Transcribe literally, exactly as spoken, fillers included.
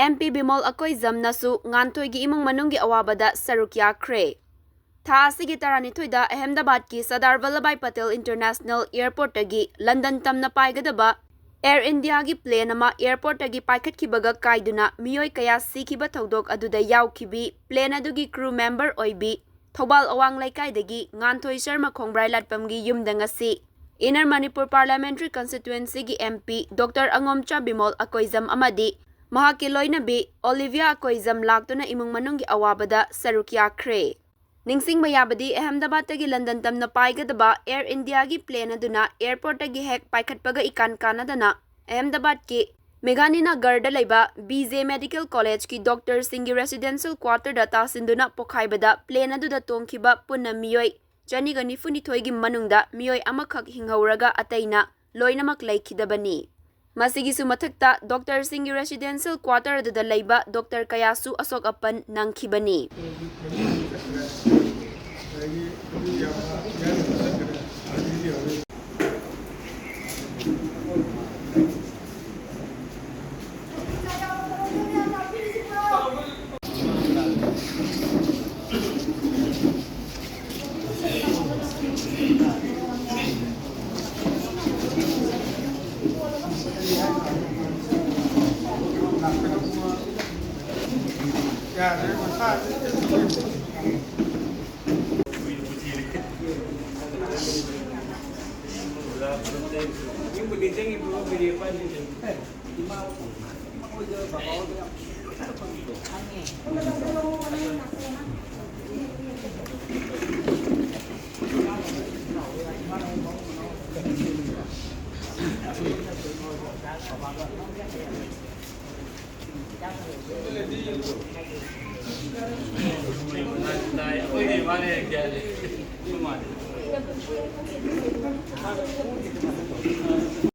M P Bimol ꯑꯀꯣꯏꯖꯝꯅꯁꯨ ꯉꯥꯟꯊꯣꯏꯒꯤ ꯏꯃꯨꯡ ꯃꯅꯨꯡꯒꯤ ꯑꯋꯥꯕꯗ ꯁꯔꯨꯛ ꯌꯥꯈ꯭ꯔꯦ꯫ ꯊꯥ ꯑꯁꯤꯒꯤ ꯇꯔꯥꯅꯤꯊꯣꯏꯗ ꯑꯍꯃꯦꯗꯥꯕꯥꯗꯀꯤ ꯁꯔꯗꯥꯔ ꯚꯜꯂꯚꯚꯥꯏ ꯄꯇꯦꯜ ꯏꯟꯇꯔꯅꯦꯁꯅꯦꯜ ꯑꯦꯌꯔꯄꯣꯔꯠꯇꯒꯤ ꯂꯟꯗꯟ ꯇꯝꯅ ꯄꯥꯏꯒꯗꯕ ꯑꯦꯌꯔ ꯏꯟꯗꯤꯌꯥꯒꯤ ꯄ꯭ꯂꯦꯟ ꯑꯃ ꯑꯦꯌꯔꯄꯣꯔꯠꯇꯒꯤ ꯄꯥꯏꯈꯠꯈꯤꯕꯒ ꯀꯥꯏꯗꯨꯅ ꯃꯤꯑꯣꯏ ꯀꯌꯥ ꯁꯤꯈꯤꯕ ꯊꯧꯗꯣꯛ ꯑꯗꯨꯗ ꯌꯥꯎꯈꯤꯕꯤ ꯄ꯭ꯂꯦꯟ ꯑꯗꯨꯒꯤ ꯀ꯭ꯔꯨ ꯃꯦꯝꯕꯔ ꯑꯣꯏꯕꯤ ꯊꯧꯕꯥꯜ ꯑꯋꯥꯡ ꯂꯩꯀꯥꯏꯗꯒꯤ ꯉꯥꯟꯊꯣꯏ ꯁꯔꯃ ꯈꯣꯡꯕ꯭ꯔꯥꯏ ꯂꯥꯠꯄꯝꯒꯤ ꯌꯨꯝꯗ ꯉꯁꯤ ꯏꯟꯅꯔ ꯃꯅꯤꯄꯨꯔ ꯄꯥꯔꯂꯤꯌꯥꯃꯦꯟꯇꯔꯤ ꯀꯟꯁꯇꯤꯇ꯭ꯋꯦꯟꯁꯤꯒꯤ M P doctor Angomcha Bimol Akoijam ꯑꯃꯗꯤ ꯃꯍꯥꯛꯀꯤ ꯂꯣꯏꯅꯕꯤ ꯑꯣꯂꯤꯚꯤꯌꯥ ꯑꯀꯣꯏꯖꯝ ꯂꯥꯛꯇꯨꯅ ꯏꯃꯨꯡ ꯃꯅꯨꯡꯒꯤ ꯑꯋꯥꯕꯗ ꯁꯔꯨꯛ ꯌꯥꯈ꯭ꯔꯦ꯫ ꯅꯤꯡꯁꯤꯡꯕ ꯌꯥꯕꯗꯤ, ꯑꯍꯃꯦꯗꯥꯕꯥꯗꯇꯒꯤ ꯂꯟꯗꯟ ꯇꯝꯅ ꯄꯥꯏꯒꯗꯕ ꯑꯦꯌꯔ ꯏꯟꯗꯤꯌꯥꯒꯤ ꯄ꯭ꯂꯦꯟ ꯑꯗꯨꯅ ꯑꯦꯌꯔꯄꯣꯔꯠꯇꯒꯤ ꯍꯦꯛ ꯄꯥꯏꯈꯠꯄꯒ ꯏꯀꯥꯟ ꯀꯥꯟꯅꯗꯅ ꯑꯍꯃꯦꯗꯥꯕꯥꯗꯀꯤ ꯃꯦꯘꯥꯅꯤꯅꯒꯔꯗ ꯂꯩꯕ ꯕꯤ ꯖꯦ ꯃꯦꯗꯤꯀꯦꯜ ꯀꯣꯂꯦꯖꯀꯤ ꯗꯣꯛꯇꯔꯁꯤꯡꯒꯤ ꯔꯦꯁꯤꯗꯦꯟꯁꯤꯌꯦꯜ ꯀ꯭ꯋꯥꯇꯔꯗ ꯇꯥꯁꯤꯟꯗꯨꯅ ꯄꯣꯈꯥꯏꯕꯗ ꯄ꯭ꯂꯦꯟ ꯑꯗꯨꯗ ꯇꯣꯡꯈꯤꯕ ꯄꯨꯟꯅ ꯃꯤꯑꯣꯏ ꯆꯅꯤꯒ ꯅꯤꯐꯨꯅꯤꯊꯣꯏꯒꯤ ꯃꯅꯨꯡꯗ ꯃꯤꯑꯣꯏ ꯑꯃꯈꯛ ꯍꯤꯡꯍꯧꯔꯒ ꯑꯇꯩꯅ ꯂꯣꯏꯅꯃꯛ ꯂꯩꯈꯤꯗꯕꯅꯤ꯫ ꯃꯁꯤꯒꯤꯁꯨ ꯃꯊꯛꯇ ꯗꯣꯛꯇꯔꯁꯤꯡꯒꯤ ꯔꯦꯁꯤꯗꯦꯟꯁꯤꯌꯦꯜ ꯀ꯭ꯋꯥꯇꯔ ꯑꯗꯨꯗ ꯂꯩꯕ ꯗꯣꯛꯇꯔ ꯀꯌꯥꯁꯨ ꯑꯁꯣꯛ ꯑꯄꯟ ꯅꯪꯈꯤꯕꯅꯤ꯫